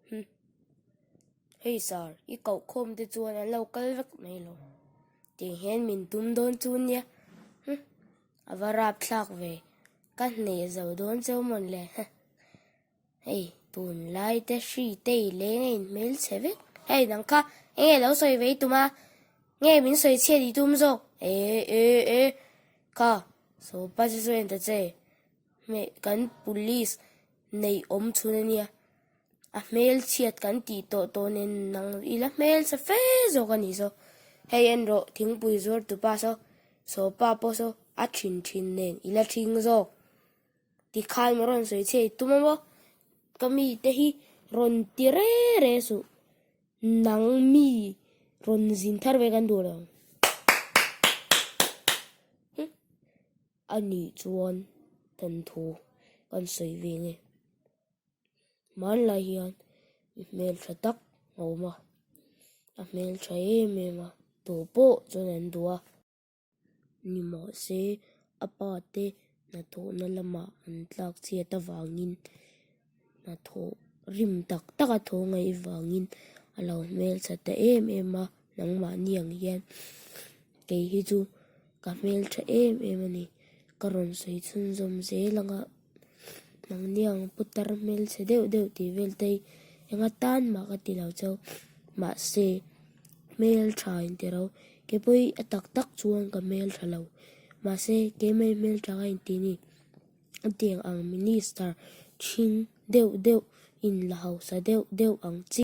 Hm. Hei sir, i koh khawm te chuan an lo kal vek mai lo. Tiang hian min tum dawn chu nia. Hm. A va rap thlak ve. Ka hneh zo dawn cheu mawn le. Hei, tunlai te hri te i leng a inhmel chhe vek. Hei nang kha, enge lo sawi ve i tum a? Nge min sawi chhiat i tum zawk? E, e, e. Kha, sawpa chu sawi en ta che. Hmeh kan police neih awm chhun a nia. A hmel chhiat kan tih tawh tawh nen nang ila hmel chhe fe zawk a nih saw. Hei en rawh, thingpui zuar tupa saw, sawpa pawh saw a thin thin nen ila thing zawk. Tikhan maw rawn sawi chhe i tum a maw? Ka mite hi rawn ti re re suh. Nang mi rawn zin thar ve kan duh lo. A nih chuan thawnthu kan sawi ve nge. Hmanlai hian mi hmeltha tak a awm a, a hmeltha em em a, tu pawh chuan an duh a. Nimahse, a pa te hnathawhna lamah an tlak chhiat avangin hnathawh rim tak tak a thaw ngaih vangin a lo hmeltha ta em em a, nangmahni ang hian kei hi chu ka hmeltha em em a ni. Ka rawn sawi chhunzawm zel ang a, nangni ang putar hmelchhe deuh deuh tih vel te hi enga tan mah ka ti lo chauh. Mahse, hmeltha intiro kei pawh hi a tak tak chuan ka hmeltha lo. Mahse, keimah hi hmeltha ka intih ni. A tiang ang minister ṭhing deuh deuh in la hausa deuh deuh ang chi.